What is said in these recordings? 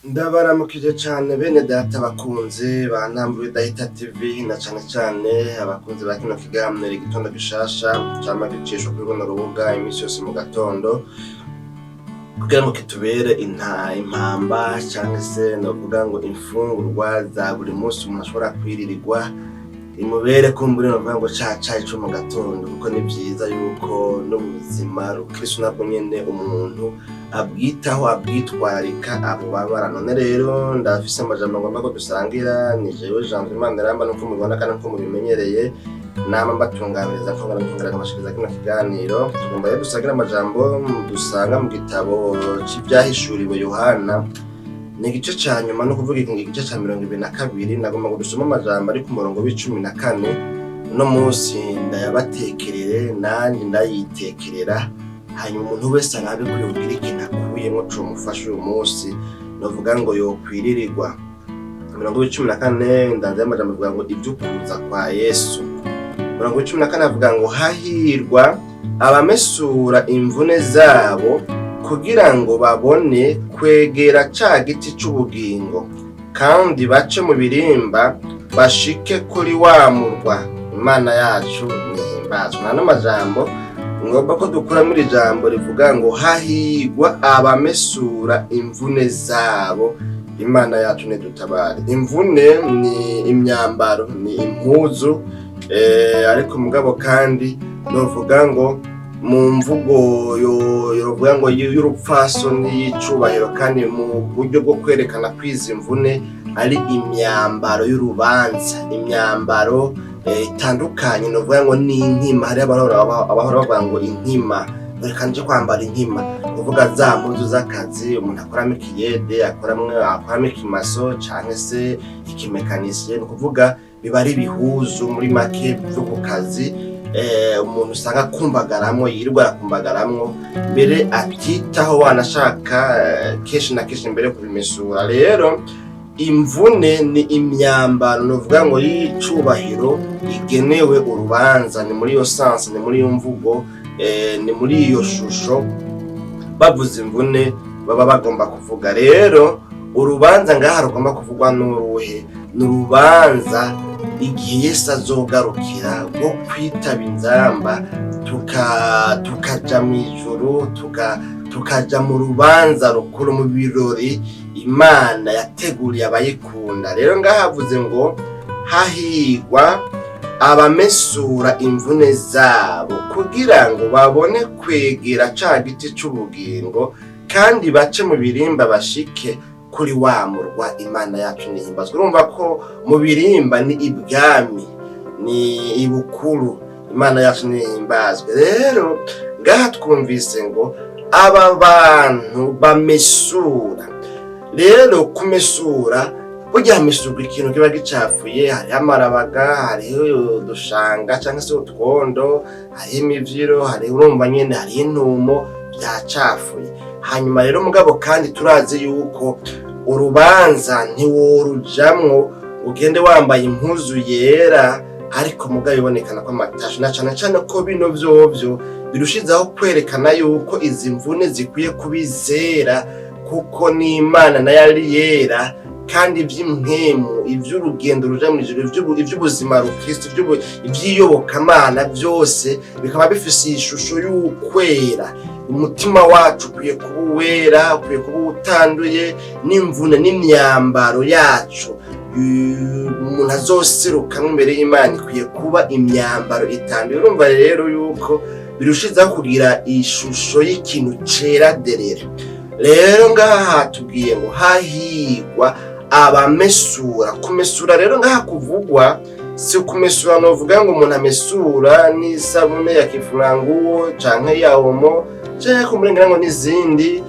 Ndabaramukije cane bene data bakunzi ba Ntambwe Idahita TV, na cane cane abakunzi ba kino kiganiro Igitondo Gishasha cama gicishwa kuri runo rubuga imisi yose mu gatondo kugira ngo kitubere impamba canke se novuga ngo imfungurwa za buri munsi umuntu ashobora kwiririrwa, imubere kumbure novuga ngo ca cayi co mu gatondo, kuko ni vyiza yuko n'ubuzima rukristo nabwo nyene umuntu abwitaho, abwitwararika, abubabara. None rero ndafise amajambo ngomba ko dusangira. Ni jewe Janvier Maniramba, nuko mubibona kandi nkuko mubimenyereye nama mbatunganiriza, nkongera nkongera nkabashikiriza kino kiganiro. Tugomba rero dusangire amajambo dusanga mu gitabo c'Ivyahishuriwe Yohana, ni igice ca nyuma, no kuvuga igice ca 22. Nagomba ngo dusome amajambo ari ku murongo w'14. Uno munsi ndayabatekerere, nanje ndayitekerera, hanyuma umuntu wese arabe ko yogira ikintu akuyemwo comufasha uyu munsi, novuga ngo yokwiririrwa. Umurongo w'14, ndanze amajambo avuga ngo ivy'ukuza kwa Yesu. Umurongo w'14 avuga ngo: "Hahirwa abamesura imvune zabo kugira ngo babone kwegera ca giti c'ubugingo, kandi bace mu birimba bashike kuri wa murwa." Imana yacu nihimbazwe. Nano majambo ngomba ko dukuramo iri jambo rivuga ngo: "Hahirwa abamesura imvune zabo." Imana yacu nidutabare. Imvune ni imyambaro, ni impuzu, ariko mugabo kandi novuga ngo mu mvugo yovuga ngo y'urupfasoni, y'icubahiro, kandi mu buryo bwo kwerekana ko izi mvune ari imyambaro y'urubanza, imyambaro itandukanye, novuga ngo ni inkima. Hariho abahora bavuga ngo inkima, reka nje kwambara inkima, kuvuga za mpuzu z'akazi umuntu akoramo ikiyede, akoramo ikimaso canke se ikimekanisiye. Ni ukuvuga biba ari ibihuzu muri make vyo ku kazi, umuntu usanga akumbagaramwo, yirirwa arakumbagaramwo, mbere atitaho wanashaka, kenshi na kenshi mbere kubimesura. Rero imvune ni imyambaro novuga ngo y'icubahiro igenewe urubanza. Ni muri iyo sens, ni muri iyo mvugo, ni muri iyo shusho bavuze imvune baba bagomba kuvuga. Rero urubanza ngaha rugomba kuvugwa n'uruhe? Ni urubanza igihe Yesu azogarukira rwo kwitaba inzamba, tukaja mw'ijuru, tukaja mu rubanza rukuru, mu birori Imana yateguriye abayikunda. Rero ngaha havuze ngo: "Hahirwa abamesura imvune zabo kugira ngo babone kwegera ca giti c'ubugingo, kandi bace mu birimba bashike kuri wa murwa." Imana yacu nihimbazwe. Urumva ko mu birimba ni ibwami, ni ibukuru. Imana yacu nihimbazwe. Rero ngaha twumvise ngo aba bantu bamesura. Rero kumesura, burya hamesurwa ikintu kiba gicafuye. Hariho amarabaga, hariho udushanga cyangwa se utwondo, hariho imivyiro, hariho, urumva nyene, hariho intumo, byacafuye. Hanyuma rero mugabo kandi turazi yuko urubanza ntiworujamwo ugende wambaye impuzu yera, ariko mugabo ibonekana ko amatashe, na cane cane ko bino vyovyo birushizaho kwerekana yuko izi mvune zikwiye kuba izera, kuko n'Imana nayo ari yera, kandi ivy'impwemu, ivy'urugendo ruja mw'ijuru, ivy'ubuzima rukristo, ivy'iyobokamana byose bikaba bifise ishusho y'ukwera. Umutima wacu ukwiye kuba uwera, ukwiye kuba utanduye, n'imvune n'imyambaro yacu umuntu azoserukamwo imbere y'Imana ikwiye kuba imyambaro itanduye. Urumva rero yuko birushizaho kugira ishusho y'ikintu cera derere. Rero ngaha hatubwiye ngo: "Hahirwa abamesura." Kumesura rero ngaha kuvugwa si kumesura novuga ngo umuntu amesura n'isabune ya kifuranguwo canke ya Omo canke kumurengera ngo n'izindi,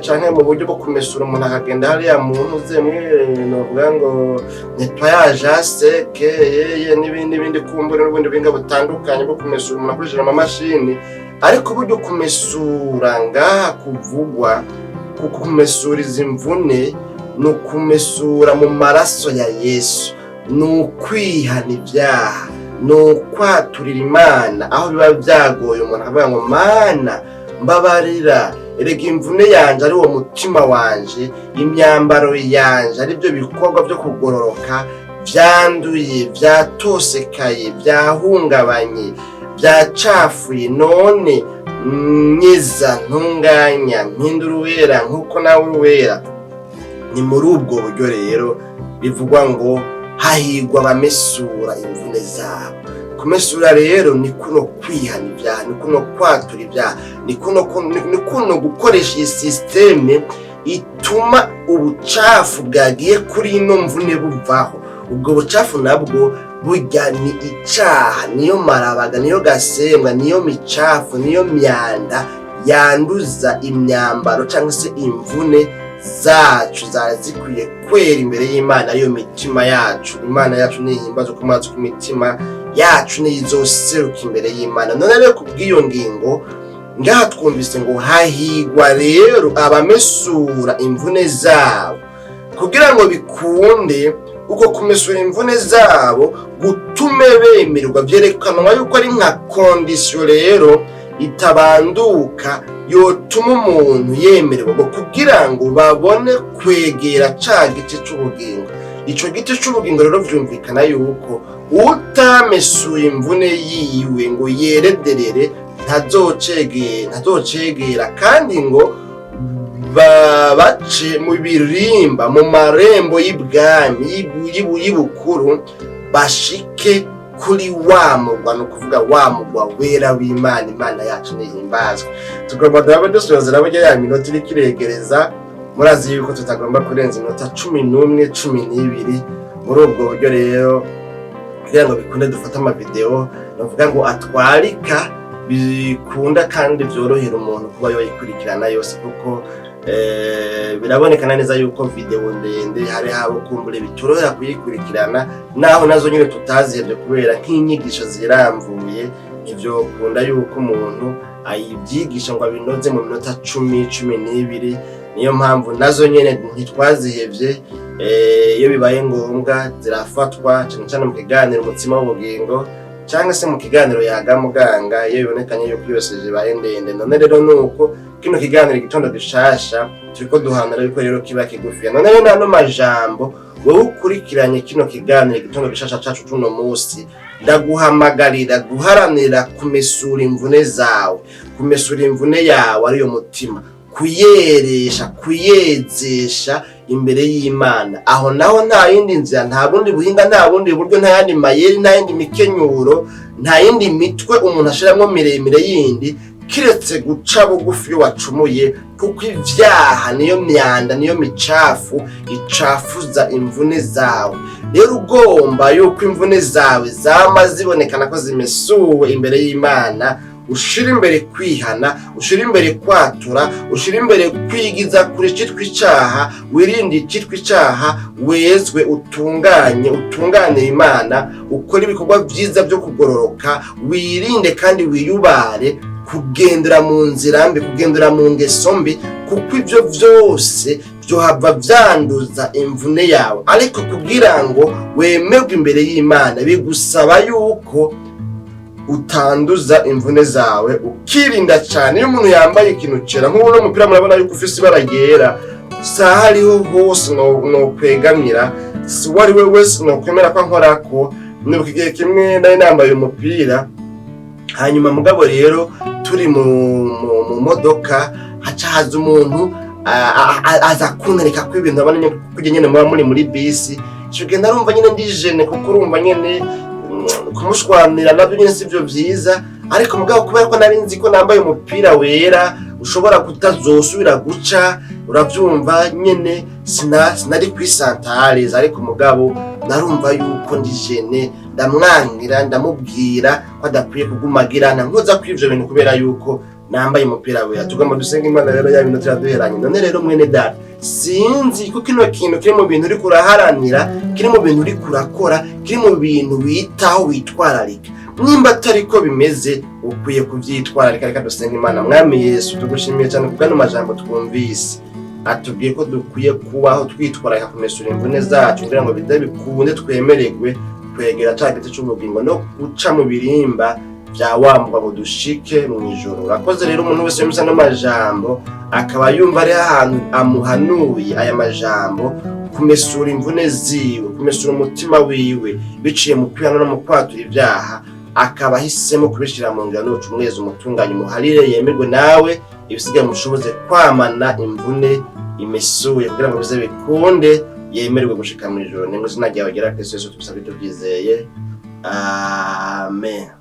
canke mu buryo bwo kumesura umuntu akagenda hariya mu ntuze mwe novuga ngo nettoyage à sec, yeye n'ibindi n'ibindi, kumbure n'ubundi buhinga butandukanye bwo kumesura umuntu akoresheje amamashini. Ariko uburyo kumesura ngaha kuvugwa, kumesura izi mvune, ni ukumesura mu maraso ya Yesu, ni ukwihana ibyaha, ni ukwaturira Imana aho biba byagoye, umuntu akavuga ngo: "Mana, mbabarira." Erega imvune yanje ari uwo mutima wanje, imyambaro yanje ari byo bikorwa byo kugororoka, vyanduye, vyatosekaye, vyahungabanye, vyacafuye. None nyiza, ntunganya, mpindura uwera nk'uko nawe uri uwera. Ni muri ubwo buryo rero bivugwa ngo hahigwa abamesura imvune zabo. Kumesura rero ni kuno kwihana ibyaha, ni kuno kwatura ibyaha, ni kuno gukoresha iyi système ituma ubucafu bwagiye kuri ino mvune buvaho. Ubwo bucafu nabwo burya ni icaha, niyo marabaga, niyo gasembwa, niyo micafu, niyo myanda yanduza imyambaro cyangwa se imvune zacu zari zikwiye kwera imbere y'Imana, ariyo mitima yacu. Imana yacu nihimbaza ku mazi ku mitima yacu, niyo izoseruka imbere y'Imana. None rero kubw'iyo ngingo ngaha twumvise ngo hahigwa rero abamesura imvune zabo, kugira ngo bikunde uko kumesura imvune zabo gutume bemererwa. Byerekanwa yuko ari nka condition rero itabanduka yotuma umuntu yemererwa ngo kugira ngo babone kwegera ca giti c'ubugingo. Ico giti c'ubugingo rero vyumvikana yuko utamesuye imvune yiwe ngo yerederere ntazocegera, kandi ngo bace mu birimba, mu marembo y'ibwami y'ibukuru, bashike kuri wa mugwa, ni ukuvuga wa mugwa wera w'Imana. Imana yacu nihimbazwe. Tugomba duhaba dusozera, burya ya minota iriko iregereza. Murazi yuko tutagomba kurenza iminota 11, 12. Muri ubwo buryo rero, kugira ngo bikunde dufate amavideo navuga ngo atwarika, bikunda kandi vyorohera umuntu kuba yoyikurikirana yose, kuko birabonekana neza yuko video ndende hari habo kumbure bitorohera kuyikurikirana, naho nazo nyine tutazihevye, kubera nk'inyigisho ziramvuye ntivyokunda yuko umuntu ayibyigisha ngo abinoze mu minota 10, 12. Niyo mpamvu nazo nyene ntitwazihevye. Iyo bibaye ngombwa zirafatwa, cane cane mu kiganiro Umutsima w'Ubugingo cyangwa se mu kiganiro Yaga Muganga, iyo bibonekanye yuko yose zibaye ndende. None rero nuko kino kiganiro Igitondo Gishasha turiko duhanura yuko rero kiba kigufiya. None rero nano majambo, wowe ukurikiranye kino kiganiro Igitondo Gishasha cacu cuno musi, ndaguhamagarira guharanira kumesura imvune zawe, kumesura imvune yawe ariyo mutima, kuyeresha, kuyezesha imbere y'Imana. Aho naho nta yindi nzira, nta bundi buhinga, nta bundi buryo, nta yandi mayeri, nta yindi mikenyuro, nta yindi mitwe umuntu ashiramwo miremire yindi, kiretse guca bugufi iyo wacumuye, kuko ivyaha niyo myanda, niyo micafu icafuza imvune zawe. Rero ugomba yuko imvune zawe zama zibonekana ko zimesuwe imbere y'Imana, ushira imbere kwihana, ushira imbere kwatura, ushira imbere kwigiza kure icitwa icaha, wirinde icitwa icaha, wezwe, utunganye, utunganire Imana, ukore ibikorwa vyiza vyo kugororoka, wirinde kandi wiyubare kugendera mu nzira mbi, kugendera mu ngeso mbi, kuko ivyo vyose vyohava vyanduza imvune yawe. Ariko kugira ngo wemerwe imbere y'Imana bigusaba yuko utanduza imvune zawe, ukirinda cyane. Iyo umuntu yambaye ikintu cera nk'ubu no mupira, murabona yuko ufise ibara ryera, saha ariho hose no kwegamira, si uwo ari we wese nokwemera ko ankorako. Nibuka igihe kimwe nari nambaye umupira, hanyuma mugabo rero turi mu modoka, haca haza umuntu aza kuntereka ko ibintu, abona nyene kurya nyene muba muri muri bisi. Ico gihe narumva nyene ndi gêné, kuko urumva nyene kumushwanira navyo nyene sivyo vyiza. Ariko mugabo kubera ko nari nzi ko nambaye umupira wera ushobora kutazosubira guca, uravyumva nyene, sinari kwisantariza. Ariko mugabo narumva yuko ndi gêné, ndamwangira, ndamubwira ko adakwiye kugumagira nkoza kuri ivyo bintu kubera yuko nambaye umupira wera. Tugomba dusenga Imana rero, ya bintu turaduheranye. None rero mwene data, sinzi ko kino kintu kiri mu bintu uriko uraharanira, kiri mu bintu uriko urakora, kiri mu bintu witaho, witwararika. Nimba atari ko bimeze, ukwiye kuvyitwararika. Reka dusenga Imana. Mwami Yesu, tugushimiye cyane kubw'ano majambo twumvise atubwiye ko dukwiye kubaho twitwararika kumesura imvune zacu, kugira ngo bize bikunde twemererwe kwegera ca giti c'ubugingo no guca mu birimba. Vya wambwa ngo dushike mu ijoro. Urakoze rero. Umuntu wese yumvise ano majambo, akaba yumva ari ahantu amuhanuye aya majambo, kumesura imvune ziwe, kumesura umutima wiwe biciye mu kwihana no mu kwatura ibyaha, akaba ahisemo kubishyira mu ngiro, n'uca umwezi umutunganye, umuharire yemerwe nawe, ibisigaye mushoboze kwamana imvune imesuye kugira ngo bize bikunde yemerwe gushika mu ijoro. Ni mu izina ryawe ryera, Kristo Yesu, tubisabye tubyizeye, amen.